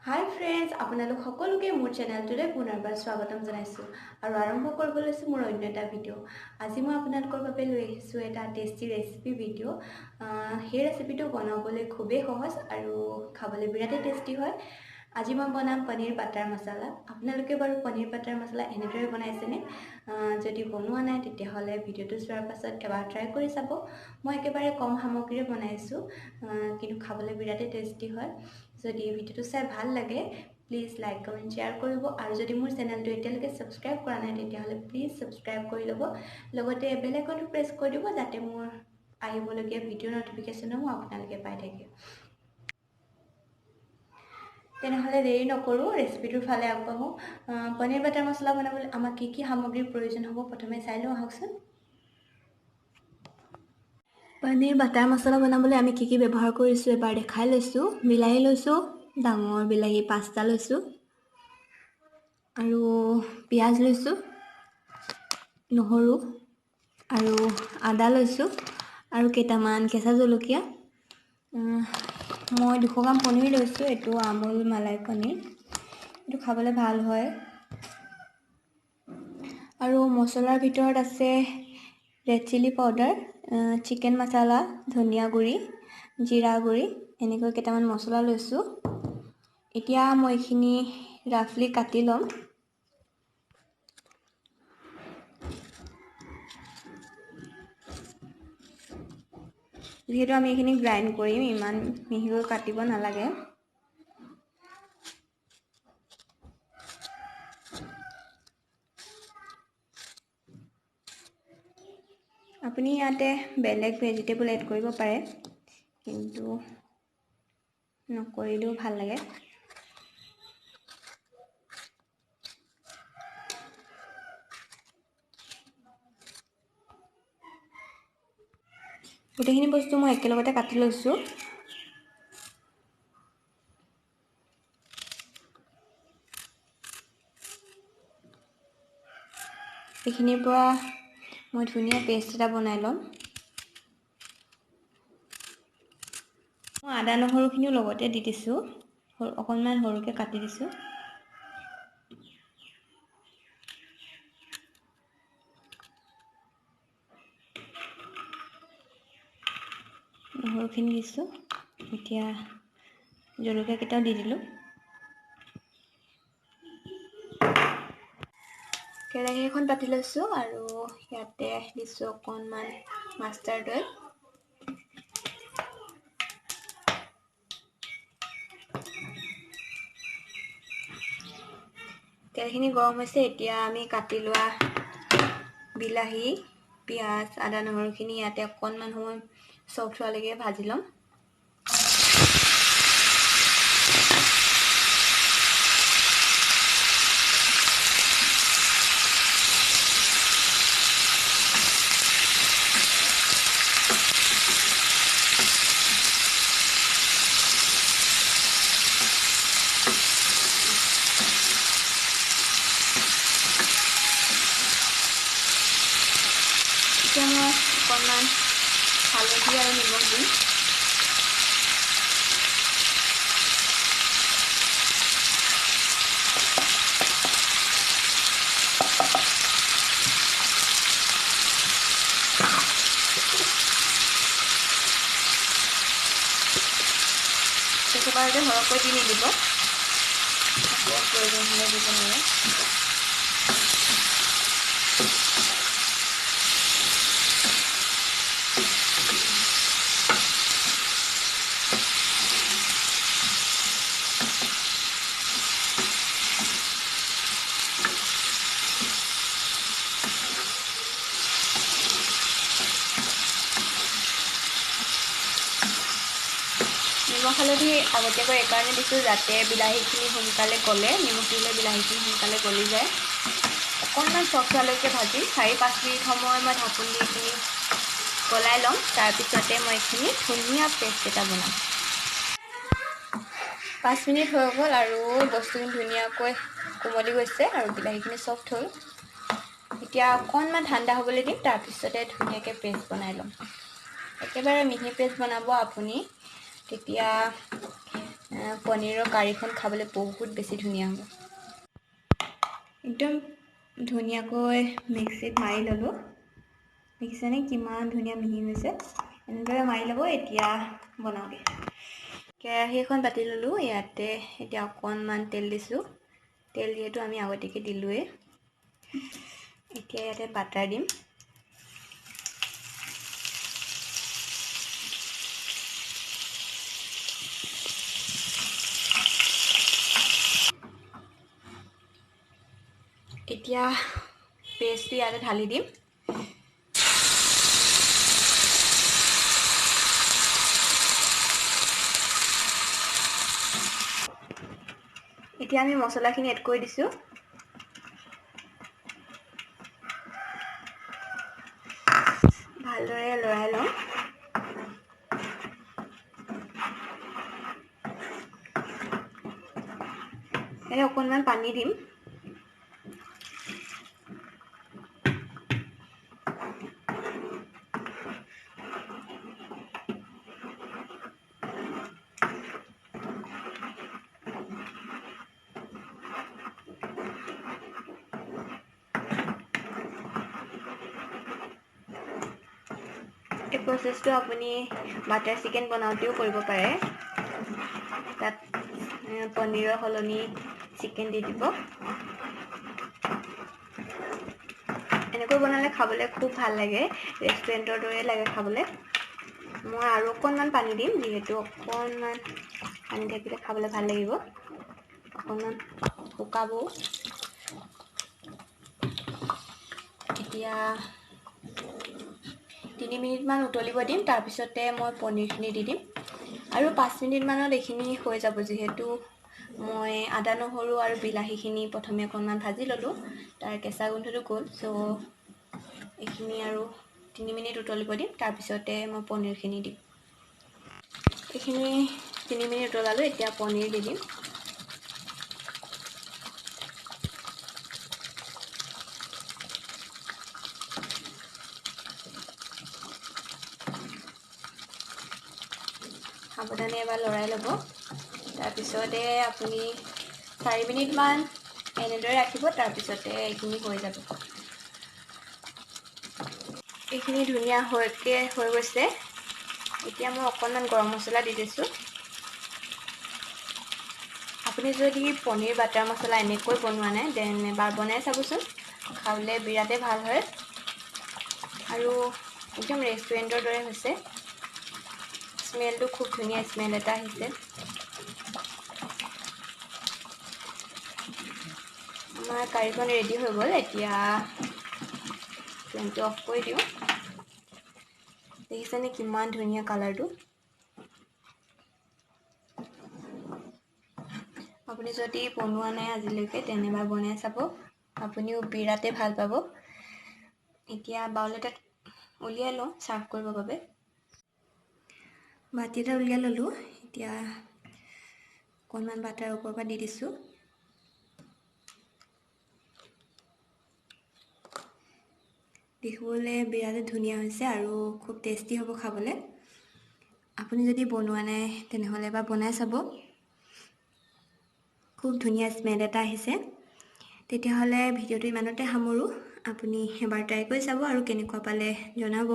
হাই friends, আপোনালোক সকলোকে মোৰ চেনেলটোলৈ পুনৰবাৰ স্বাগতম জনাইছোঁ আৰু আৰম্ভ কৰিব লৈছোঁ মোৰ অন্য এটা ভিডিঅ'। আজি মই আপোনালোকৰ বাবে লৈ আহিছোঁ এটা টেষ্টি ৰেচিপি ভিডিঅ'। সেই ৰেচিপিটো বনাবলৈ খুবেই সহজ আৰু খাবলৈ বিৰাটেই টেষ্টি হয়। আজি মই বনাম পনীৰ বাটাৰ মছলা। আপোনালোকে বাৰু পনীৰ বাটাৰ মছলা এনেদৰে বনাইছেনে? যদি বনোৱা নাই তেতিয়াহ'লে ভিডিঅ'টো চোৱাৰ পাছত এবাৰ ট্ৰাই কৰি চাব। মই একেবাৰে কম সামগ্ৰীৰে বনাইছোঁ, কিন্তু খাবলৈ বিৰাটেই টেষ্টি হয়। যদি ভিডিঅ'টো চাই ভাল লাগে প্লিজ লাইক, কমেণ্ট, শ্বেয়াৰ কৰিব আৰু যদি মোৰ চেনেলটো এতিয়ালৈকে ছাবস্ক্ৰাইব কৰা নাই তেতিয়াহ'লে প্লিজ ছাবস্ক্ৰাইব কৰি ল'ব, লগতে বেল আইকনটো প্ৰেছ কৰি দিব যাতে মোৰ আহিবলগীয়া ভিডিঅ' ন'টিফিকেশ্যনসমূহ আপোনালোকে পাই থাকে। তেনেহ'লে দেৰি নকৰোঁ, ৰেচিপিটোৰ ফালে আগবাঢ়োঁ। পনীৰ বাটাৰ মছলা বনাবলৈ আমাক কি কি সামগ্ৰীৰ প্ৰয়োজন হ'ব প্ৰথমে চাই লওঁ আহকচোন। পনীৰ বাটাৰ মছলা বনাবলৈ আমি কি কি ব্যৱহাৰ কৰিছোঁ এবাৰ দেখাই লৈছোঁ। বিলাহী লৈছোঁ, ডাঙৰ বিলাহী 5টা লৈছোঁ, আৰু পিঁয়াজ লৈছোঁ, নহৰু আৰু আদা লৈছোঁ, আৰু কেইটামান কেঁচা জলকীয়া। মই 200 গ্ৰাম পনীৰ লৈছোঁ, এইটো আমুল মালাই পনীৰ, এইটো খাবলৈ ভাল হয়। আৰু মছলাৰ ভিতৰত আছে ৰেড চিলি পাউডাৰ, চিকেন মছলা, ধনিয়া গুড়ি, জিৰা গুড়ি, এনেকৈ কেইটামান মছলা লৈছোঁ। এতিয়া মই এইখিনি ৰাফলি কাটি ল'ম। যিহেতু আমি এইখিনি গ্ৰাইণ্ড কৰিম, ইমান মিহিকৈ কাটিব নালাগে। আপুনি ইয়াতে বেলেগ ভেজিটেবল এড কৰিব পাৰে, কিন্তু নকৰিলেও ভাল লাগে। গোটেইখিনি বস্তু মই একেলগতে কাটি লৈছোঁ। এইখিনিৰ পৰা মই ধুনীয়া পেষ্ট এটা বনাই ল'ম। মই আদা নহৰুখিনিও লগতে দি দিছোঁ, অকণমান সৰুকৈ কাটি দিছোঁ। নহৰুখিনি দিছোঁ, এতিয়া জলকীয়াকেইটাও দি দিলোঁ। কেৰাহী এখন পাতি লৈছোঁ আৰু ইয়াতে দিছোঁ অকণমান মাষ্টাৰ্ড অইল। তেলখিনি গৰম হৈছে, এতিয়া আমি কাটি লোৱা বিলাহী, পিঁয়াজ, আদা, নহৰুখিনি ইয়াতে অকণমান সময় চফ্ট হোৱালৈকে ভাজি ল'ম। এতিয়া মই অকণমান হালধি আৰু নিমখ দিম। একেবাৰতে সৰহকৈ দি নিদিব, আকৌ প্ৰয়োজন হ'লে দিব নোৱাৰে। নিমখ হালধি আগতীয়াকৈ এইকাৰণে দিছোঁ যাতে বিলাহীখিনি সোনকালে গলে, নিমখ দিলে বিলাহীখিনি সোনকালে গলি যায়। অকণমান চফ্ট হোৱালৈকে ভাজিম। 4-5 মিনিট সময় মই ঢাকোন দি এইখিনি গলাই ল'ম। তাৰপিছতে মই এইখিনি ধুনীয়া পেষ্ট এটা বনাম। 5 মিনিট হৈ গ'ল আৰু বস্তুখিনি ধুনীয়াকৈ কোমলি গৈছে আৰু বিলাহীখিনি চফ্ট হ'ল। এতিয়া অকণমান ঠাণ্ডা হ'বলৈ দিম, তাৰপিছতে ধুনীয়াকৈ পেষ্ট বনাই ল'ম। একেবাৰে মিহি পেষ্ট বনাব আপুনি, তেতিয়া পনীৰৰ কাৰীখন খাবলৈ বহুত বেছি ধুনীয়া হ'ব। একদম ধুনীয়াকৈ মিক্সিত মাৰি ল'লোঁ। দেখিছেনে কিমান ধুনীয়া মিহি হৈছে। এনেদৰে মাৰি ল'ব। এতিয়া বনাওঁগৈ। কেৰাহী এখন পাতি ল'লোঁ। ইয়াতে এতিয়া অকণমান তেল দিছোঁ। তেল যিহেতু আমি আগতীয়াকৈ দিলোঁৱেই। এতিয়া ইয়াতে বাটাৰ দিম। এতিয়া পেষ্টটো ইয়াতে ঢালি দিম। এতিয়া আমি মছলাখিনি এড কৰি দিছোঁ। ভালদৰে লৰাই লওঁ। ইয়াতে অকণমান পানী দিম। এই প্ৰচেছটো আপুনি বাটাৰ চিকেন বনাওঁতেও কৰিব পাৰে। তাত পনীৰৰ সলনি চিকেন দি দিব। এনেকৈ বনালে খাবলৈ খুব ভাল লাগে, ৰেষ্টুৰেণ্টৰ দৰে লাগে খাবলৈ। মই আৰু অকণমান পানী দিম, যিহেতু অকণমান পানী থাকিলে খাবলৈ ভাল লাগিব। অকণমান শুকাবও। এতিয়া 3 মিনিটমান উতলিব দিম। তাৰপিছতে মই পনীৰখিনি দি দিম। আৰু 5 মিনিটমানত এইখিনি হৈ যাব। যিহেতু মই আদা নহৰু আৰু বিলাহীখিনি প্ৰথমে অকণমান ভাজি ল'লোঁ, তাৰ কেঁচা গোন্ধটো গ'ল। চ' এইখিনি আৰু 3 মিনিট উতলিব দিম। তাৰপিছতে মই পনীৰখিনি দিম। এইখিনি 3 মিনিট উতলালোঁ। এতিয়া পনীৰ দি দিম। সাৱধানে এবাৰ লৰাই ল'ব। তাৰপিছতে আপুনি 4 মিনিটমান এনেদৰে ৰাখিব। তাৰপিছতে এইখিনি হৈ যাব। এইখিনি ধুনীয়া হৈ গৈছে। এতিয়া মই অকণমান গৰম মছলা দি দিছোঁ। আপুনি যদি পনীৰ বাটাৰ মছলা এনেকৈ বনোৱা নাই, then এবাৰ বনাই চাবচোন। খাবলৈ বিৰাটেই ভাল হয় আৰু একদম ৰেষ্টুৰেণ্টৰ দৰে হৈছে। স্মেলটো খুব ধুনীয়া স্মেল এটা আহিছে। আমাৰ কাৰীখন ৰেডি হৈ গ'ল। এতিয়া ফ্লেমটো অফ কৰি দিওঁ। দেখিছেনে কিমান ধুনীয়া কালাৰটো। আপুনি যদি বনোৱা নাই আজিলৈকে, তেনে এবাৰ বনাই চাব, আপুনিও বিৰাটেই ভাল পাব। এতিয়া বাউল এটাত উলিয়াই লওঁ ছাৰ্ভ কৰিবৰ বাবে। বাতি এটা উলিয়াই ল'লোঁ। এতিয়া অকণমান বাটাৰ ওপৰৰ পৰা দি দিছোঁ। দেখিবলৈ বিৰাট ধুনীয়া হৈছে আৰু খুব টেষ্টি হ'ব খাবলৈ। আপুনি যদি বনোৱা নাই তেনেহ'লে এবাৰ বনাই চাব। খুব ধুনীয়া স্মেল এটা আহিছে। তেতিয়াহ'লে ভিডিঅ'টো ইমানতে সামৰোঁ। আপুনি এবাৰ ট্ৰাই কৰি চাব আৰু কেনেকুৱা পালে জনাব।